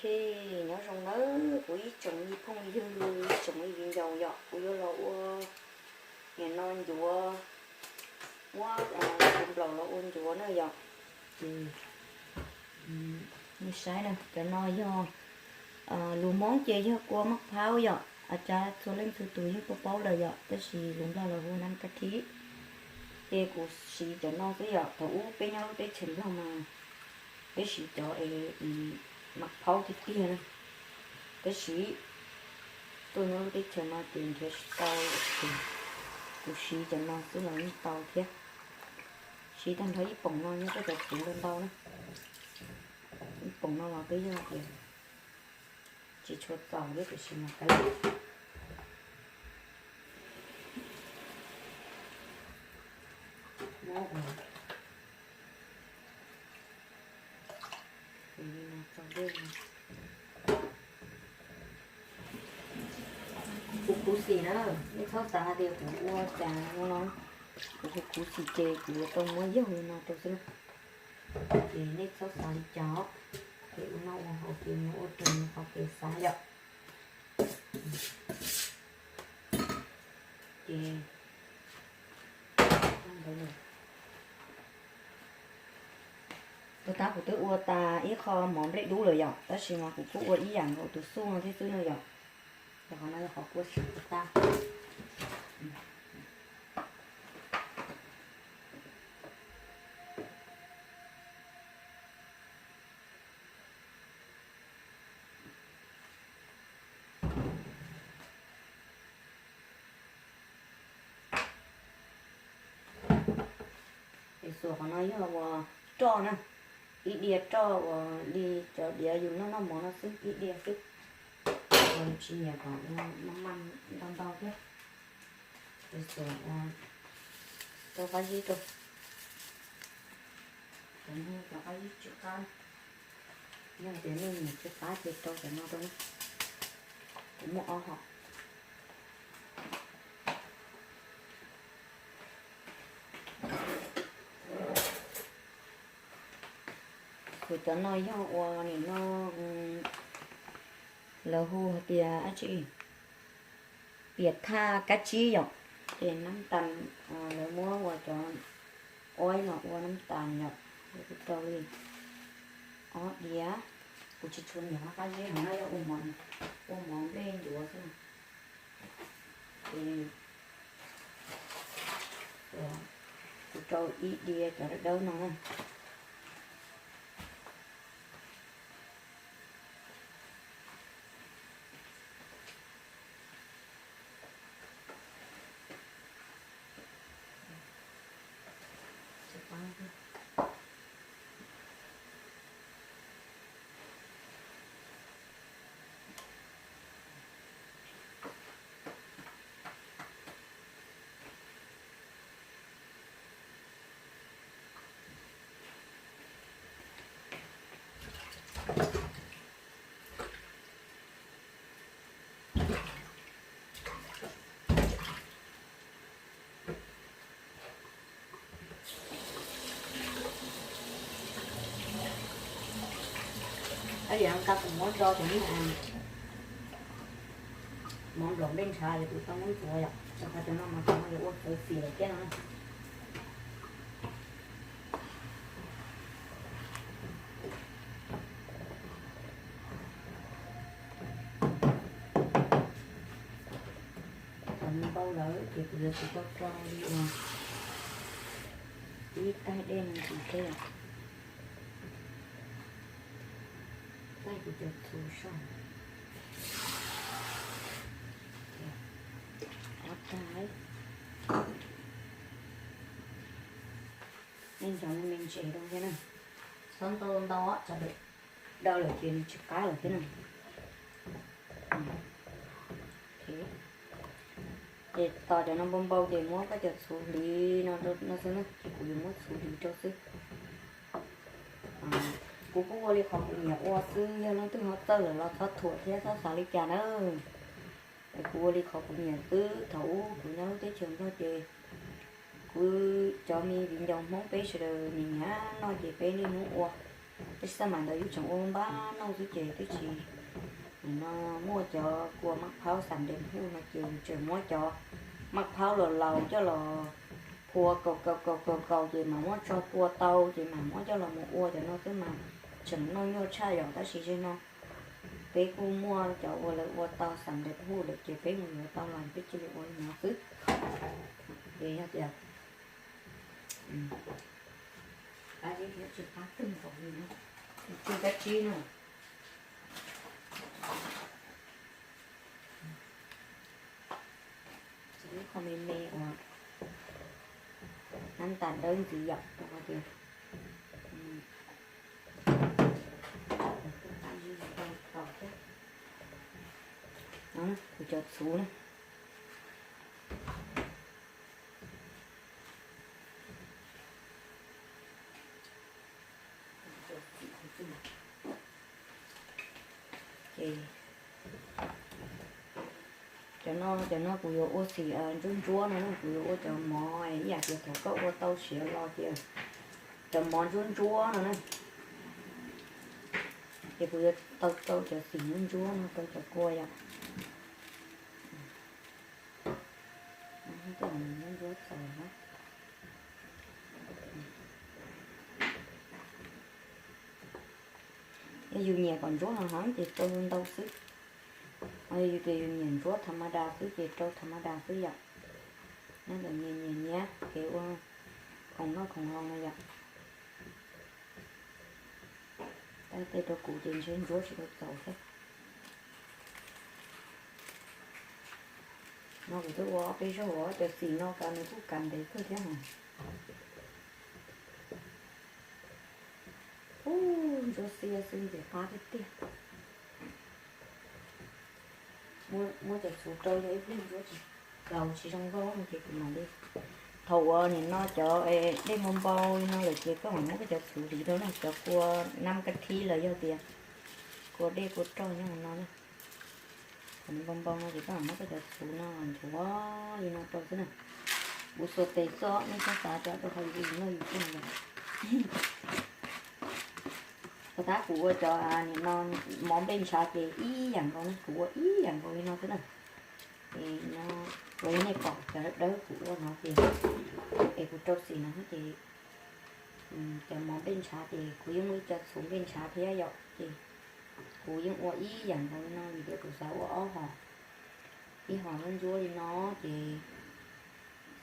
Ok, nyob zoo nawb kuv ib tsoom li phooj ywg, ib tsoom li viv ncaus yom, kuv yuav los ua nim no ncuav, muab nplaum los ua ncuav na yom. Ces nej saib na, cov no yog, lus Hmoob ces yog kua maj phaub yom, a cas txhua leej txhua tus yeej paub paub lawm yom, tab sis lus Nplog los hu nam ka thib. Ces kuv siv cov no xwb yom, thaum ub peb nyob lub teb chaws Nplog mas peb siv cov es maj phaub tiag tiag na. Tab sis tuaj nyob lub teb chaws no ces nrhiav tsis tau, ces kuv siv cov no xwb los yeej tau thiab. Siv tag nrho ib poom no nyob rau cov txwv ntau ntau na. Ib poom no los twb yog tias tsis tshua txaus thiab tiam sis mas kav liam. Muab ua li no tso dej. Kuv khuv xim na, nej txhob xav hais tias kuv ua cas no no, kuv khuv xim ces kuv yuav tau muab yaug li no rau xwb na. Ces nej txhob xav li cas, ces ua noj ua haus ces nws ua raws nws qhov kev xav yom. Ces ua tab kuv twb ua tas ib qho mov nplej dub lawm yom, tab sis mas kuv kuj ua ib yam nkaus tus xuj no thiab xwb na yom. Ces qhov no yog qhov kua siv ua tab. Ces xuas qhov no yog uas roj na, ib diav roj uas li cov diav yus noj noj mov no xwb, ib diav xwb, tsis nyiam kom maj maj ntau ntau thiab. Ces xuas ua rau qab zib rau, cov qab zib tsw qab, yog tias nej nyiam tsw qab ces rau cov no rau na. Kuv muaj ob hom. Kuv cov no yog ua nim no lawv hu hais tias dab tsi, piam thaj kab tsib yom. Ces nab tas, lawv muab ua cov uaib los ua nab tas yom. Kuv rau li ob diav, kuv tsis tshua nyiam qab zib heev no, yog ua mov nplej ncuav xwb. Ces kuv rau ib diav cov dawb dawb no na. Tab sis nqa tus mov ntso ces mov nplaum nplej ntshav ces kuv tau muab ntxuav yom, rau qhov cov no mas cov no yuav ua txawv fim lawm thiab no. Thaum nws npau lawm ces kuv yuav tsum tau rau li uas ib tais dej no ntxiv thiab yom. Tais kuv cov txhuv soj. Ob tais. Nej nrog me me ntses rau thiab na. Txhob ntau ntau, tsam daw lawm ces nws tsis qab lawm thiab na. Ces tos cov no npau npau ces muab koj cov txhuv hliv no rau no xwb na, ces kuv yuav muab txhuv hliv rau xwb. Kuv kuj ua li qhov kuv nyiam ua xwb, yog leej twg ho txawj lawm los txhob thuam thiab txhob xav li cas na. Es kuv ua li qhov kuv nyiam xwb, thaum ub kuv nyob lub teb chaws Nplog ces kuv cov me viv ncaus Hmoob peb sawv daws nyiam nyiam noj ces peb niaj hnub ua. Tab sis xab mas ntawd yus tseem ua npab noj xwb ces twb tsis, nim no muaj cov kua maj phaub xam dej huj no ces yus tseem muab cov maj phaub los laus coj los phua kaus kaus kaus kaus kaus ces mam muab tso kua tau ces mam muab coj los mus ua cov no xwb mas tseem noj nyuaj tshaj yom. Tab sis zaum no peb kuj muaj cov ua lawv ua tau xam dej huj lawm ces peb mus yuav tau los peb cia li ua li no xwb. Ces yog tias qab zib thiab tsis qab twg nkaus li na, twb kab tsib na. Ib qho me me uas nab tas dawb ntxiv yom, rau qhov tias kuv cov txhuv na. Ces cov no, cov no kuv yuav ua xim ntsuab ntsuab no na, kuv yuav ua cov mov ib yam tias thaum koj ua tau siav los ces cov mov ntsuab ntsuab no na. Ces kuv yuav tau rau cov xim ntsuab ntsuab no rau cov kua yom. Ntsuab ntsuab txaus na. Yog yus nyiam kom ntsuab heev heev ces rau ntau xwb. Ho yog yus tias yus nyiam ntsuab tha ma das xwb ces rau tha ma das xwb yom. Nyob ntawm nyias nyias nyiam kev ua khoom noj khoom haus no yom. Tab tej rau kuv ces ntshe ntsuab tsis tau txaus thiab. No kuv twb ua ob peb zaug os, cov xim no kav nws kuj kav ntev kawg thiab hos. Ub, ntsuab xiab xwb ntxim qab tiag tiag. Muab cov txhuv rau yog ib pliag ntsuab tsis, kaus tsis zoo nkauj no ces kuv mam li. Thaum uas nim no cov dej npau npau li no lawm ces koj mam muab koj cov txhuv hliv rau na, cov kua nab kab thib los yog tias kua dej kua roj nyob hauv no na. Thaum nws npau npau no ces koj mam muab koj cov txhuv no nthuav li no rau xwb na. Kuv xuas tes xwb, nej txhob xav cov rau qhov yus noj yus tuag lawm. Puas tab kuv ua cov nim no mov nplej ntshav ces ib yam nkaus na, kuv ua ib yam nkaus li no xwb na. Es no, los yog nej pom cov dawb kuv ua no ces, es kuv rau xim no ces, cov mov nplej ntshav ces kuv yeej muaj ib co txhuv nplej ntshav thiab yom, ces kuv yeej ua ib yam nkaus li no vim tias kuv xav ua ob hom, ib hom ntsuab ntsuab li no ces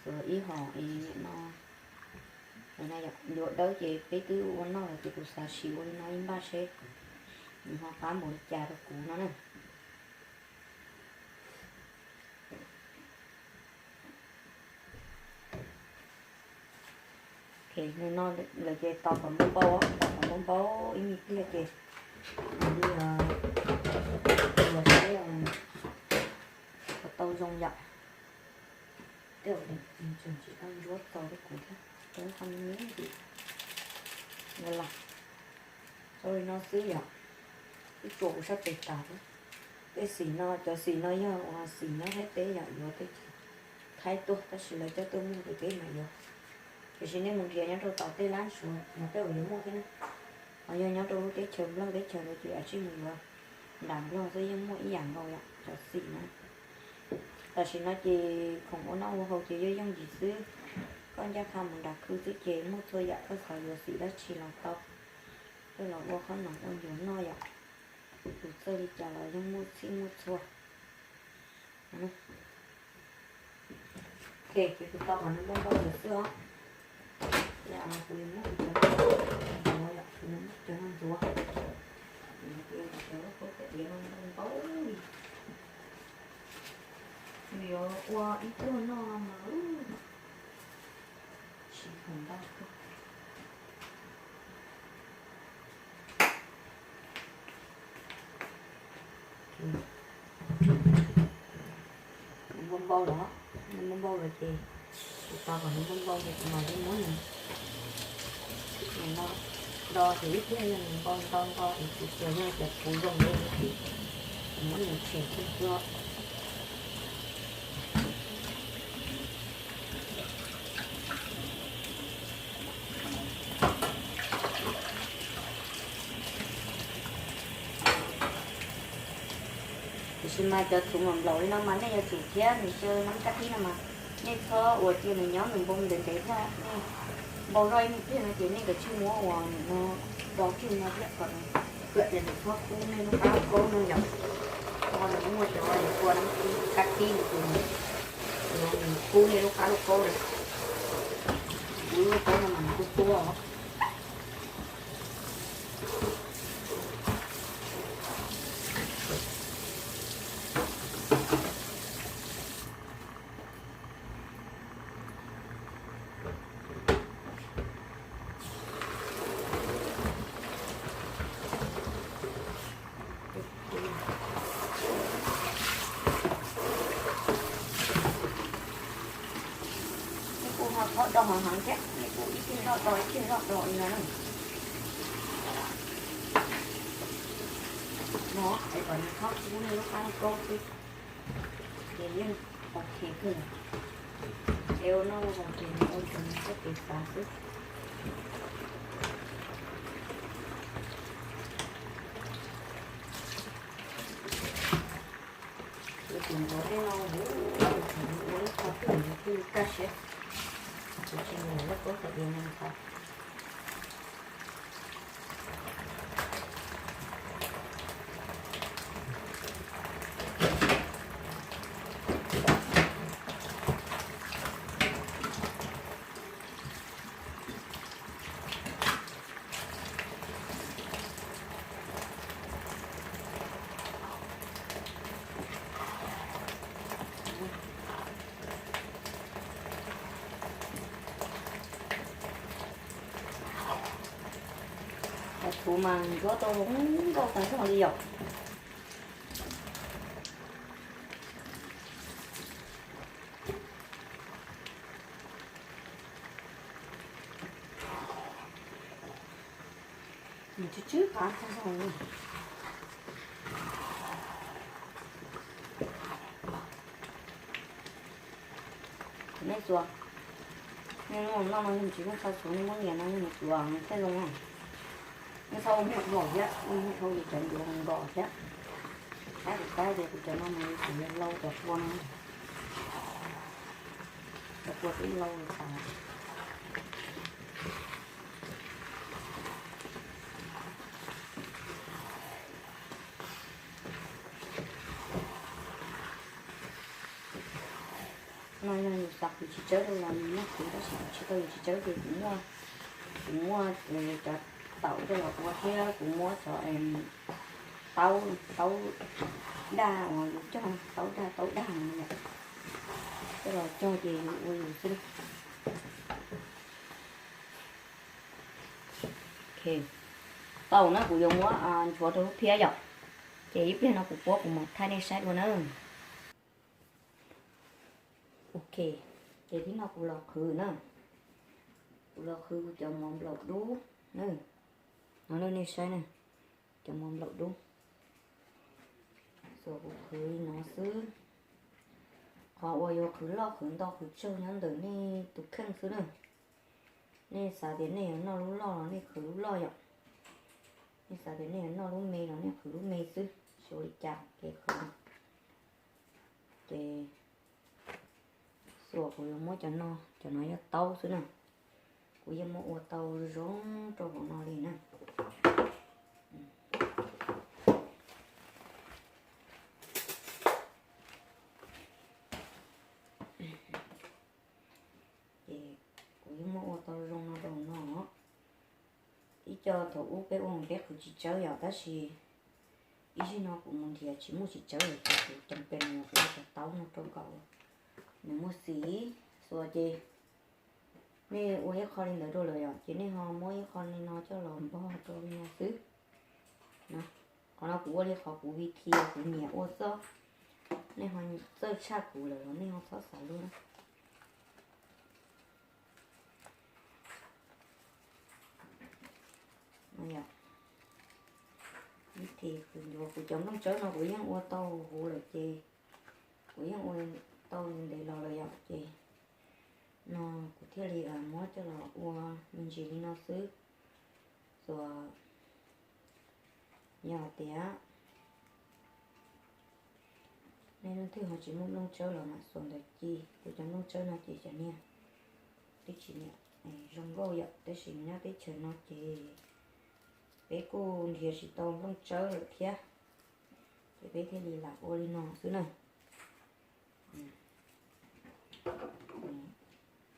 xuas ib hom es nim no, ncua dawb ces peb twb ua noj lawm ces kuv xav sim ua li no ib npaj seb nws ho qab npaum li cas rau kuv no na. Nws no lawm ces tos kom npau npau, tos kom npau npau ib me pliag ces mam li ua seb puas tau zoo yom. Tej zaum tseem tsis tau ntsuab txaus rau kuv thiab, rau qhov me me ces ua los. Tau li no xwb yom, twb tsuas kuv sab tes tas thiab. Tej xim no, cov xim no yog uas xim nyob Thaib teb yom, yuav tej thaib tuaj tab sis lawv coj tuaj muag ces peb mam yuav. Tiam sis nej mus nrhiav nyob rau tom tej lab Suav no tej zaum yuav muaj thiab na. Ho yog nyob rau lub teb chaws Nplog teb chaws ntawd ces kav tsij mus yuav nram Nplog xwb yeej muaj ib yam nkaus yom, cov xim na. Tam sim no ces khoom ua noj ua haus ces yooj yooj yim xwb. Koj ncaj qha mus nram khw xwb ces muaj txhua yam, koj xav yuav xim dab tsi los tau. Koj los ua qhob noom ua ncuav noj yom, tus txawj li cas los yeej muaj txhij muaj txhua. Ces kuv tau qhov no npau npau lawm xwb os. Yog kuv yuav muab kuv cov no ntxuav yom, kuv yuav muab cov no ntxuav. Kuv yuav cov lub khaub tias diav no npau npau li. Nws yuav ua ib pluag noj no mas tsis khoom ntau kawg. Nws npau npau lawm, nws npau npau lawm ces kuv tos kom nws npau npau ces kuv mam li muab nws, nws no do ces ib pliag yog nws npau ntau nto es kuv tsuas yog cov txhuv zoo li, kuv muab nws tshem kiag xwb. Tiam sis mas cov txhuv nplaum nplaum li no mas nej yuav tsum thiab nws xyaw nab kab tib no mas nej txhob ua cia nws nyob nws npau ntev ntev thiab. Nej npau zoj ib pliag no ces nej kav tsij muab ua nws no do kiag no thiab kom nws khuam tias nws txhob kub nej lub qab lub kaub no yom. Ho nws muaj cov kua nab kab tib nws kub nej lub qab lub kaub na. Kuv lub kaub no mas nws kuj tuaj os. Nej kuj ho txhob do heev heev thiab, nej kuj ib pliag zoj do ib pliag zoj do li no na. No es kom nws txhob kub nej lub qab lub kaub xwb ces yeej ok kawg lawm. Es ua noj ua haus ces nws ua tsuas nws txoj kev xav xwb. Yuav tsum ntxuav tej no, ua ib qho twg nws thiaj li kaj siab. Kuv tsis nyiam lub kaub hais tias nws ntxhov. Cov txhuv mas ntsuab tau zoo nkauj tas zog li yom. Nws tsw tsw qab tag zog li. Nej xuas, nej muab noj no yog tsis muaj txha txhuv, nej muab nias no yog nws tuav thiaj zoo. Nej txhob ua muag dhau thiab, ua muag dhau ces cov ncuav nkos thiab. Saib kuv saib tias kuv cov no mas kuv yog lau cov kua no, cov kua twb lau li tas. No yog yus xav qhwv tsis tsawb rau los yus yeej qhwv, tab sis kuv tsis tau yus tsis tsawb ces kuv muaj, kuv muaj cov taum coj los ua thiab kuv muab cov taub, taub daj uas yus cog taub daj taub daj no coj los cog ces yus ua yus xwb. Taum na kuv yuav muab nchuav rau lub phiab yom, ces ib pliag no kuv puab kuv mam thaij nej saib dua na. Ok, ces tib no kuv los qhwv na, kuv los qhwv kuv cov mov nplaum dub na, no nej saib na, cov mov nplaum dub. Xuas kuv qhwv li no xwb. Qhov uas yuav qhwv loj qhwv ntau qhwv tsawg nyob ntawm nej tus kheej xwb na. Nej xav tias nej yuav noj lub loj los nej qhwv lub loj yom. Nej xav tias nej yuav noj lub me los nej qhwv lub me xwb, tsis ua li cas kev qhwv. Ces xuas kuv yuav muab cov no, cov no yog taub xwb na. Kuv yeej muab ua tau zoo rau hauv no li na. Ces kuv yeej muab ua tau zoo no rau hauv no. Ib co thaum ub peb ua peb qhwv txiv tsawb yom, tab sis ib zaug no kuv mus nrhiav tsis muaj txiv tsawb lawm ces kuv ceeb pes mus ua cov taub no rau kom nws muaj xiv. Xuas ces nej ua ib qho li ntawd rau lawm yom, ces nej ho muab ib qho li no coj los npog rau li no xwb. Qhov no kuv ua li qhov kuv vi thi kuv nyiam ua xwb. Nej ho txawj tshaj kuv lawm los nej ho txhob xav luaj na. Ib thi qhwv ncuav, kuv cov nplooj tsawb no kuv yeej ua tau huv lawm ces kuv yeej ua tau ntev los lawm yom, ces no kuv thiaj li muab coj los ua me ntsis li no xwb. Xuas yog tias Leej twg ho tsis muaj nplooj tsawb los mam xuas ntawm ci. Kuv cov nplooj tsawb no ces cov niag twb tsis niam zoo nkauj yom, tab sis nyob teb chaws no ces peb kuj nrhiav tsis tau nplooj tsawb lawm thiab, ces peb thiaj li lam ua li no xwb na.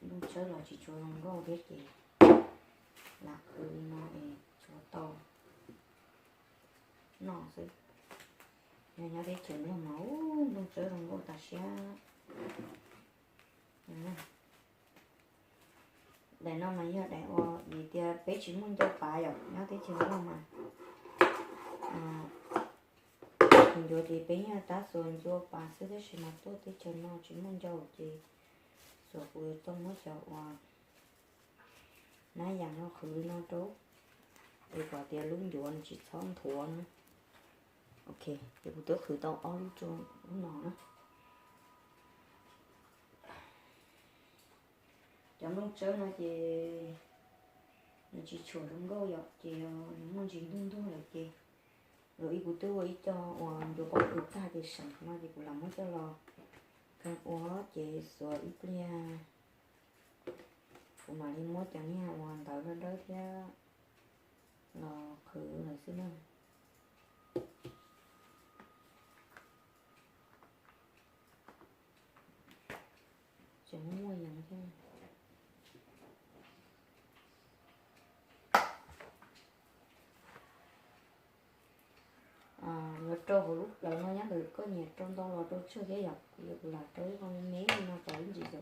Nplooj tsawb los tsis tshua zoo nkauj thiab ces lam qhwv li no es tshuav tau noj xwb. Yog nyob teb chaws Nplog mas ub, nplooj tsawb zoo nkauj tas siab. Daim no mas yog daim uas vim tias peb tsis muaj ncau pav yom, nyob teb chaws Nplog mas ncuav ces peb yog tab xuas ncua pav xwb, tab sis mas tuaj teb chaws no tsis muaj ncau ces xuas kuv yuav tau muab cov uas nab yas no qhwv li no rau, es kom tias lub ncuav nws tsis txhob nthuav na. Ok, ces kuv twb qhwv tau ob lub rau lub no na. Cov nplooj tsawb no ces nws tsis tshua zoo nkauj yom, ces nws muaj ntsis ntug ntug lawm ces, los ib kuv twb ua ib co uas ncuav pob kws tag ces seem no ces kuv lam muab coj los kheev ua ces xuas ib pliag kuv mam li muab cov niag uas ntawv dawb dawb thiab los qhwv lawm xwb na. Tseem muaj yees thiab. Yuav rau hauv lub plawv no, nyob ntawm koj nyiam rau ntau los rau tsawg thiab yom. Kuv yuav lam rau ib qho me me no kom ib ntsis,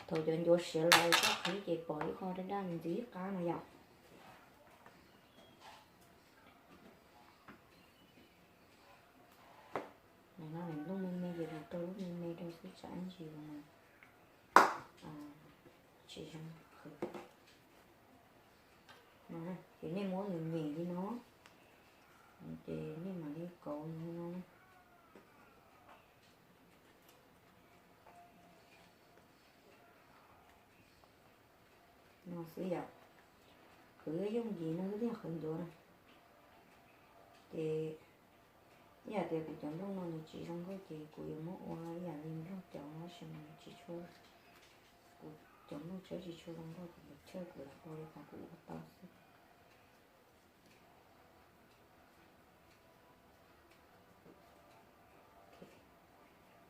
thaum cov ncuav siav los koj qhwv ces pom ib qho daj daj ntxiv qab no yom. Nplooj me me ces kuv rau lub me me rau xwb, tsam ib ntsis mas tsis zoo qhwv. Ces nej muab nws nyem li no, ces nej mam li kauv li no. No xwb yom, qhwv yooj yim no xwb thiaj qhwv ncuav na. Ces ib yam tias kuv cov nplooj no nws tsis zoo nkauj ces kuv yuav muab ua ib yam li nplooj cov, tab sis mas tsis tshua, kuv cov nplooj tsawb tsis tshua zoo nkauj ces kuv chawj kuv lam ua li qhov kuv ua tau xwb.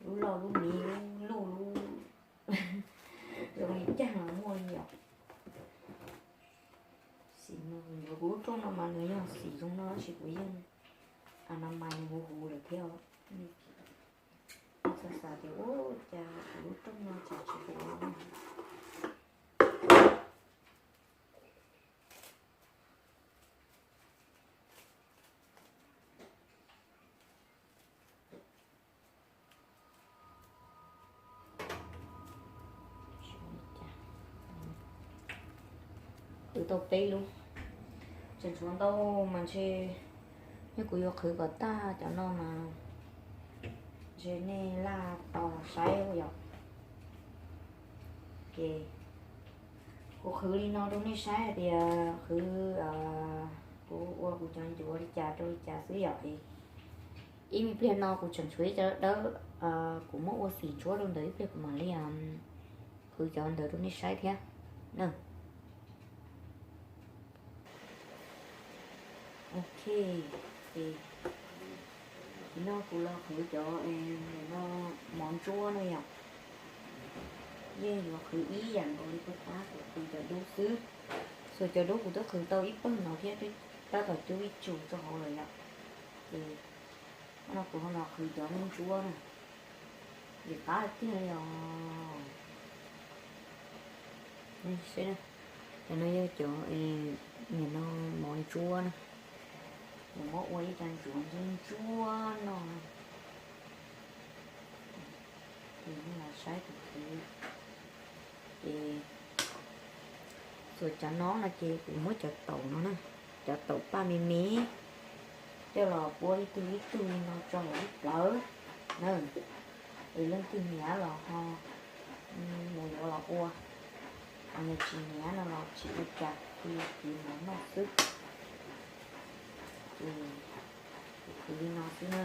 Lub loj lub miv, lub luj lub, zoo li caag los muaj li yom. Xim no kuv yuav, kuv lub rooj no mas nws yog xim zoo no tab sis kuv yeej a na mais nws huv huv lawm thiab. Txhob xav tias ua cas kuv lub rooj no tseem tsis huv. Qhwv tau peb lub, tseem tshuav ntau mas ntshe, yog kuv yuav qhwv kom tag cov no mas ntshe nej laj tos saib yom. Ces kuv qhwv li no rau nej saib hais tias qhwv, kuv ua kuv cov ncuav li cas rau li cas xwb yom. Ib me pliag no kuv tseem tshuav ib co dawb, kuv muab ua xim ntsuab rau ntawd ib pliag kuv mam li qhwv cov ntawd rau nej saib thiab na. Ok, ces no kuv los qhwv cov no mov ntsuab na yom. Yeej yuav qhwv ib yam nkaus li pab pab kuv qhwv cov dub xwb. Xuas cov dub kuv twb qhwv tau ib pawg no thiab, tab tom cub ib tsum rau hauv lawm yom. Ces no kuv ho los qhwv cov mov ntsuab na, vim qab tiag li os. Cov no yog cov, nim no mov ntsuab na, kuv muab ua ib co ntsuav ntsuab ntsuab no. Ces nej los saib kuv qhwv. Ces xuas cov no no ces kuv muab cov taum no na, cov taum paj me me coj los puab ib tug ib tug li no tso hauv lub plawv na. Es leej twg nyiam los ho mus yuav los ua, ho yog tsis nyiam no los tsis ua cas, kuv yuav qhwv mov noj xwb. Ces kuv qhwv li no xwb na.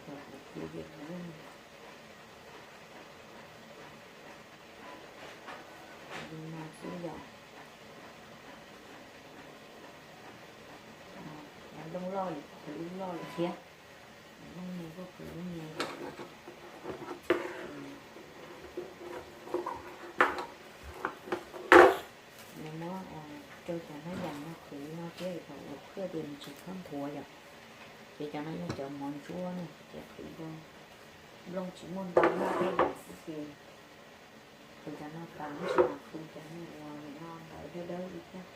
Cov kuv qhwv ces kuv li no xwb yom. Cov nplooj loj kuv qhwv lub loj lawm thiab, nplooj me kuj qhwv lub me. Nws muab rau cov hnab yas no qhwv li no thiab kom ua qhwj tias nws tsis txhob nthuav yom. Ces cov no yog cov mov ntsuab na, ces qhwv nplooj tsis muaj ntau, muaj peb yam xwb ces qhwv cov no tas tab sis mas qhwv cov no uas nim no ntawd dawb dawb li thiab.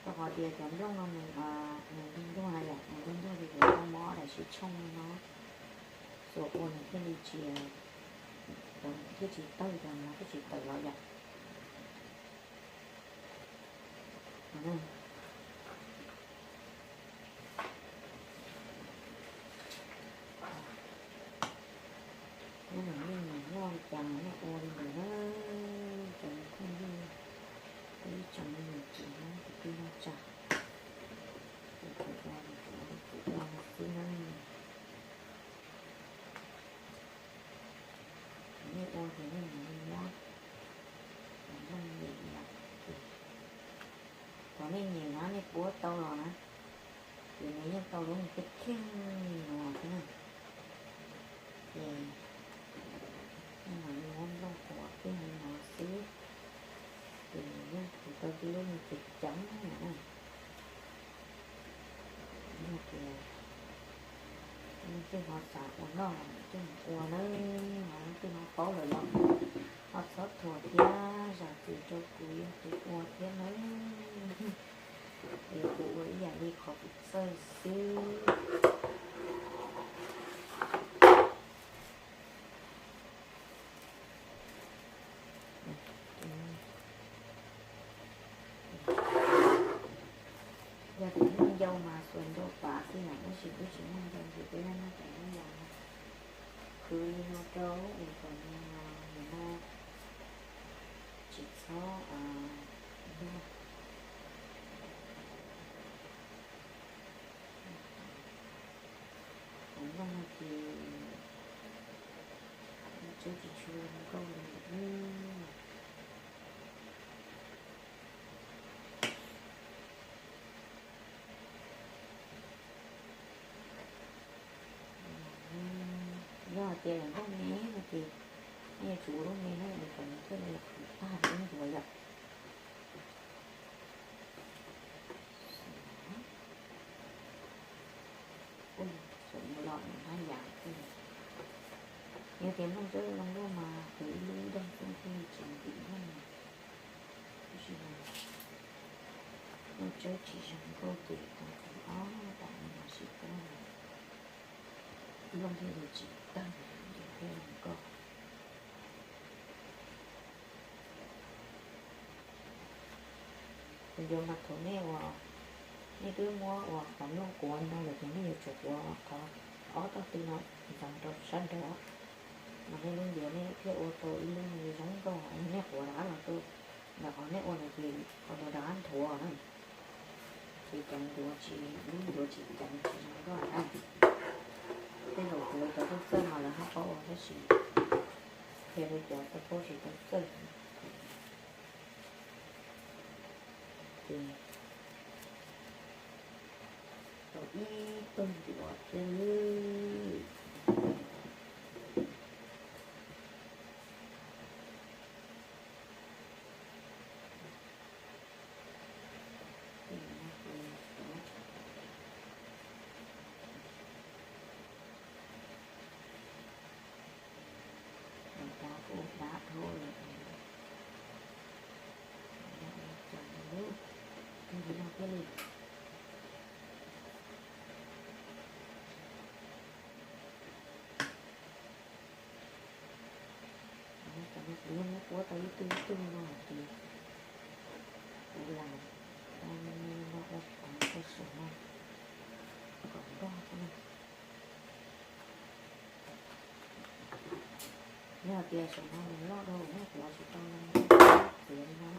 Rau qhov tias cov nplooj no nws ntuag ntuag na yom, nws ntuag ntuag ces kuv tau muab daim sib tshooj li no xuas ua nws thiaj li tsis, thiaj tsis tawg, cov no thiaj tsis tawm los yom. Nyob los nej nyiam noj li cas los nej ua li ntawd na. Cov phooj ywg, ib tsoom me nyuam txiv na, tus twg noj tshaj, tus twg ua li kuv, kuv ua no xwb na. Nej ua ces nej mam li muab cov nplooj yam yam ces, thaum nej nyiam na nej puab tau los na, ces nws yeej tau lub me kheej kheej no xwb na. Ces nej mam li muab nplooj quav kiag li no xwb, ces nws yeej kuv tau tib lub me ceev ceev no na. Yog tias leej twg ho xav ua noj los coj mus ua nawb, ho leej twg ho paub lawm los ho txhob thuam thiab zam txim rau kuv yog tus ua thiab nawb. Es kuv ua ib yam li qhov kuv txawj xwb. Yog tias muaj ncau mas xuas ncau pav xwb yom, tab sis twb tsis muaj ncau ces peb noj cov hnab yas no, qhwv li no rau es kom nws no tsis txhob ntog. Cov nplooj no ces tseem tsis tshua zoo nkauj li. Yog hais tias lawv nplooj me no ces nej yuav tsum ua lub me na es kom nws thiaj li qhwv tag rau lub ncuav yom. Ua, xuas mus los hnab yas xwb. Yog tias nplooj tsawb zoo nkauj mas qhwv ib lub ib daim xwb thiaj li tsis ntim nplooj. Tab sis mas nplooj tsawb tsis zoo nkauj ces tau qhwv ob daim no mas sib puab, nplooj thiaj li tsis tawg, nws thiaj zoo nkauj. Kuv yuav mas thaum nej ua, nej twb muab ua qhov nplooj quav no lawm ces nej yuav tsum quav qhov ob tog tw no ntxeev rau sab nraud, mas nej lub ncuav nej thiaj ua tau ib lub zoo nkauj. Yog nej quav rov qab los rau ntawm qhov nej ua no ces qhov ntawd rov qab nthuav na, ces cov ncuav tsis, lub ncuav tsis ceev tsis zoo nkauj na. Tej zaum kuv cov txawj txawj mas lawv ho paub ua tab sis qhia rau cov tsis tau paub tsis tau txawj. Ces tau ib tug ncuav xwb. Dav kuj dav dhau lawm. Cov no lub, cov no thiaj li. Cov no kuv yeej muab puab tau ib tug ib tug no ces kuv lam tau me me no ua qhov rau saum no kom ntog xwb na. Yog hais tias saum no nws loj dhau lawm nej quav tsis tau no, txiav li no.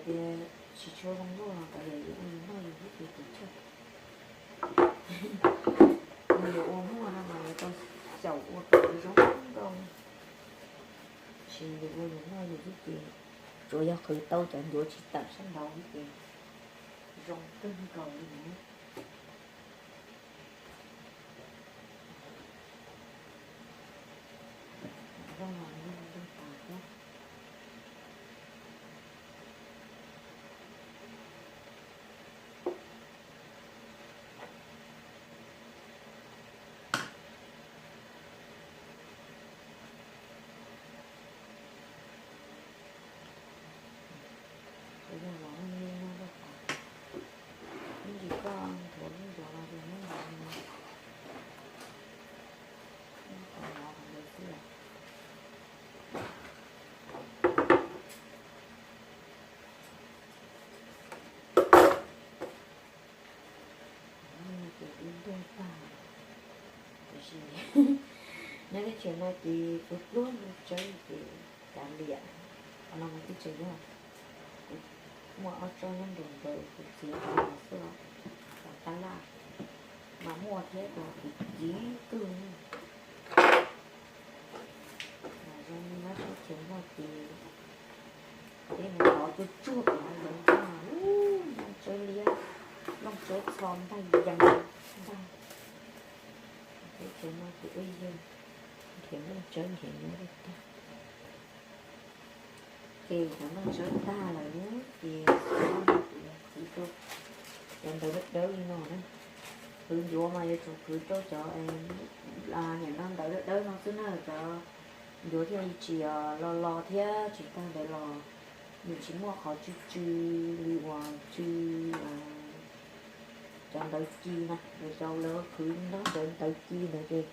Tias tsis tshua zoo nkauj los kav liam, yus ua yus noj yus xwb ces tsis tshua. Yus yuav ua muaj no mas yuav tau xyaum ua kom zoo nkauj. Tsis yus ua yus noj yus xwb ces tsuas yog qhwv tau cov ncuav tsis tawm sab nraud xwb ces zoo kawg nkaus li na. Ib ntsis koj nthuav lub ncuav no ces muab ncuav no, muab ncuav no ntawd xwb. Ces ib ntuag tag, tiam sis nyob teb chaws no ces pluag pluag ntuj tsawb ces kav liam. Qhov no mas teb chaws yog kuv muaj ob tsob nyob nraum ntawd kuv txiav rau los xwb, cov tab laj mas muaj thiab, cov kiv kiv kawg. Mas zoo li nyob teb chaws Nplog ces peb mus tov tsuag tsuag pem hav zoov, nplooj tsawb liab, nplooj tsawb txho ntag yees ntag. Teb chaws no ces ua yog nrhiav nplooj tsawb nrhiav nyob li tag. Ces cov nplooj tsawb tag lawm ces xov no ces yog qhwv rau cov ntawv dawb dawb li no na. Qhwv ncuav mas yuav tsum qhwv rau cov niam no ntawv dawb dawb no xwb na, cov ncuav thiaj li tsis los los thiab tsis tag ntawd los nws tsis muaj qhov tsw tsw li uas tsw cov ntawv ci na, cov lawv qhwv nrog cov ntawv ci ntawd ces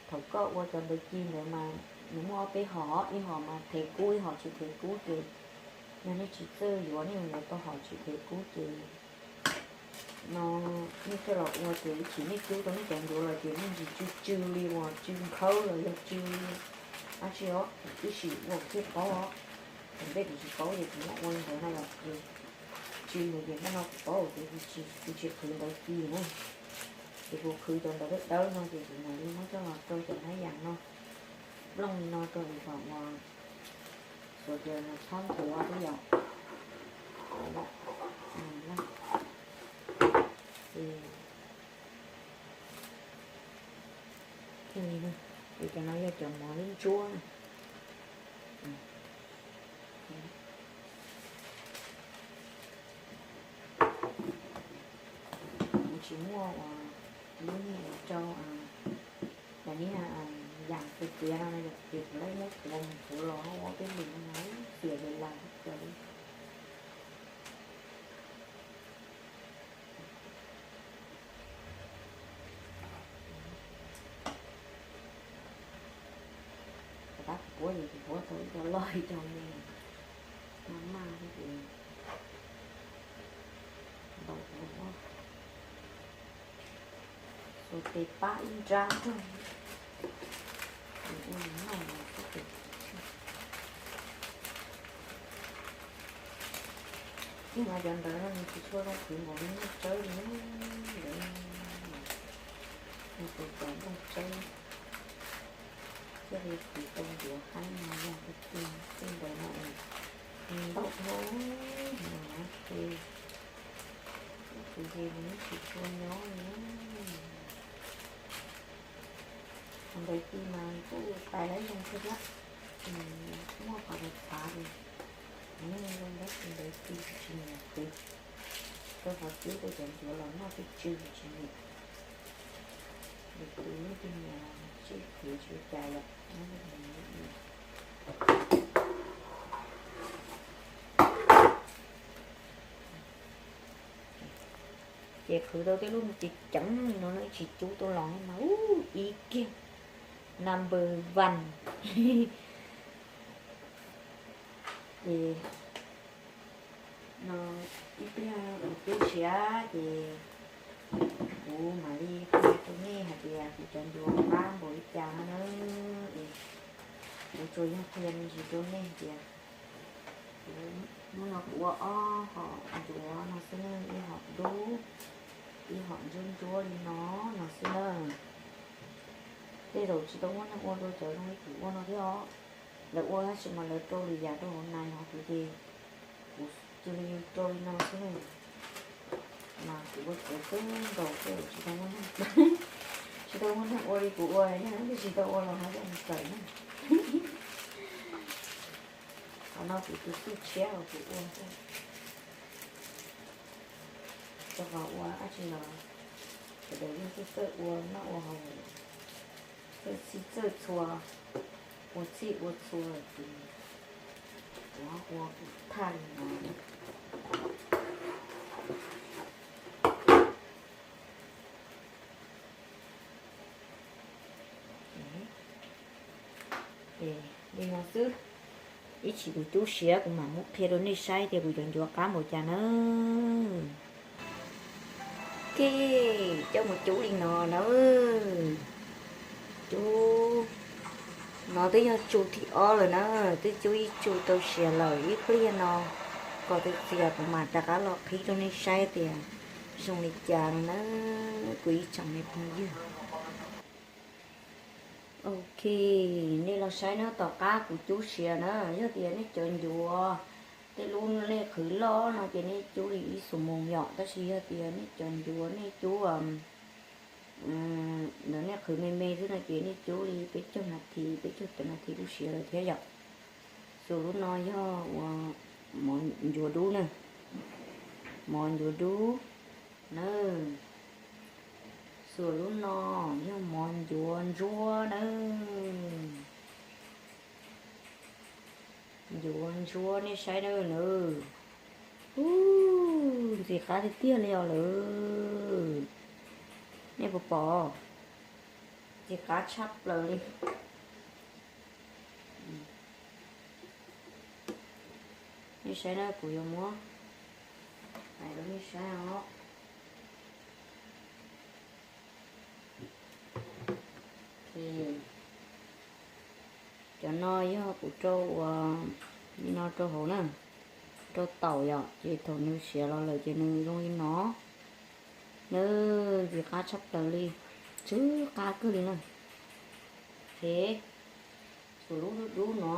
thaum koj ua cov ntawv ci ntawd mas nws muaj ob peb hom, ib hom mas thev kub, ib hom tsis thev kub ces yog nej tsis txawj yuav nej yuav tau hom tsis thev kub ces no nej coj los ua ces ib chim nej cub tau nej cov ncuav los ces muaj ntsis tsw tsw li uas tsw nkhawb los yog tsw li dab tsi os, ib sim ua thiaj paub os. Thaum ntej kuv tsis paub ces kuv muab ua li ntawd na yom, ces tsw ntawd ces hnub no kuv paub ces kuv tsis qhwv ntawv ci na. Ces kuv qhwv cov ntawv dawb dawb no ces kuv mam li muab coj los rau cov hnab yas no, plooj li no rau kom uas xuas tias nws txhob nthuav xwb yom. Ces thiaj li no, ces cov no yog cov mov lub ntsuab na. Kuv tsis muaj uas lub niag rau cov niag yam tiav tiav no ces kuv lawv muab kuav mus kuav los ua peb lus no xiam li las kawg li. Tab kuv puab ces kuv puab tau ib co loj ib co me, maj maj thiab ces ntau ua, xuas tes pab ib nrab nrog, ua noj los xwb ces. Tij mas cov ntawd no nws tsis tshua zoo qhwv npaum li nplooj tsawb li, ntawd nws tus cov nplooj tsawb thiaj li qhwv tau ncuav haib no yog tiag tiag. Tej ntawd no es ntau dhau no ces tus ces nws tsis tshua nyob li. Qhov ntawd ci mas kuj pais laib zoo kawg thiab, muaj qhov ntawd txhav li. Nws zoo tab sis ntawd ci tsis nyiam qhwv, rau qhov cub rau cov ncuav los noj twb tsw tsis nyiam. Nws tus leej twg nyiam los sij qhwv tsis ua cas yom. Ces qhwv tau tej lub ceev ceev li no no tsis cub tau los mas ib kiag number one. Ces no ib pliag kuv twb siav ces kuv mam li qhia rau nej hais tias kuv cov ncuav qab npaum li cas no na. Es kuv tsuas yog qhia me ntsis rau nej hais tias kuv muab No kuv ua ob hom ncuav no xwb na, ib hom dub, ib hom ntsuab ntsuab li no, no xwb na. Tej zaum tsis tau muaj neeg ua dua cov zoo li kuv ua no thiab os. Lawv ua tab sis mas lawv rau lwm yam rau hauv nais hauv kuv ces kuv cia li rau li no xwb na. Mas kuv ua cov kawg nkaus xwb, tsis tau muaj neeg, tsis tau muaj neeg ua li kuv ua, yog leej twg tsis tau ua los ho coj mus kawm na. Qhov no kuv tus xub tshiab hauv kuv ua xwb. Rau qhov ua dab tsi los sawv daws yeej txawj txawj ua noj ua haus, txawj txhij txawj txhua, ua txhij ua txhua ces kuv ua kuv thaj li no. Li no xwb, ib chim kuv cub siav kuv mam muab qhia rau nej saib tias kuv cov ncuav qab npaum cas na. Ces coj mus cub li no na. Cub no twb yog tsu thib ob lawm na, twb cub ib tsu tau siav lawm ib pliag no, kom txias txias kuv mam rov qab los qhib rau nej saib tias zoo li cas no na, kuv ib tsoom me phooj ywg. Ok, nej los saib na, tom qab kuv cub siav na, yog tias nej cov ncuav tej lub nej qhwv loj no ces nej cub li ib xuab moos yom, tab sis yog tias nej cov ncuav nej cub ntawd nej qhwv me me xwb no ces nej cub li peb caug nas this, peb caug tawm nas this kuj siav lawm thiab yom. Xus lub no yog ua mov ncuav dub na, mov ncuav dub na. Xus lub no yog mov ncuav ntsuab na. Ncuav ntsuab nej saib na nawb. Ub, ntxim qab tiag tiag li os lawm. Nej puas pom? Ntxim qab tshaj plaws li. Nej saib na, kuv yuav muab hais rau nej saib os. Cov no yog kuv rau ua li no rau hauv na, rau taum yom, ces thaum nws siav los lawm ces nws zoo li no. Nws ntxim qab tshaj plaws li, tsw qab kawg li na. Ces xus lub dub dub no,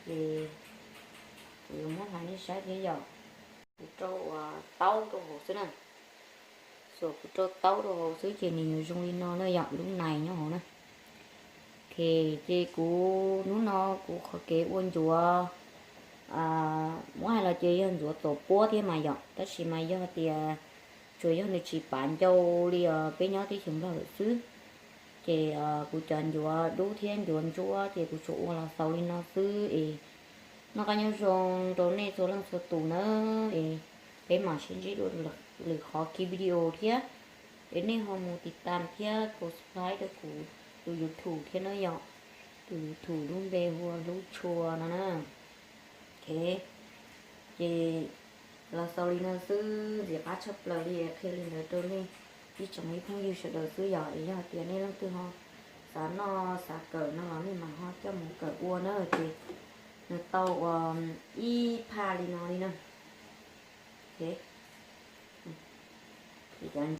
ces kuv yuav muab hais nej saib thiab yom. Kuv rau ua taub rau hauv xwb na. Xuas kuv rau taub rau hauv xwb ces nws yuav zoo li no na yom, lub nais nyob hauv na. Ok, ces kuv hnub no kuv qhov kev ua ncuav, muab hais los ces yog ncuav txaus puab thiab mas yom, tab sis mas yog tias tsuas yog nws tsis pav ncau li os peb nyob teb chaws Nplog lawm xwb. Ces kuv cov ncuav dub thiab ncuav ntsuab ces kuv tsuas ua los xaus li no xwb es noj qab nyob zoo rau nej txhua leej txhua tus na, es peb mam sib ntsib dua lwm qhov ki video thiab. Es nej ho mus tiv tam thiab subscribe rau kuv tus YouTube thiab na yom, tus YouTube lub npe hu ua Hlub Tshua no na. Ok, ces los xaus li no xwb, ntxim qab tshaj plaws li, qhia li ntawd rau nej ib tsoom ib phooj ywg sawv daws xwb yom. Es yog tias nej leej twg ho xav noj xav kawm no los nej mam ho coj mus kawm ua na, ces nws tau ua ib phaj li no li na. Ok, ces cov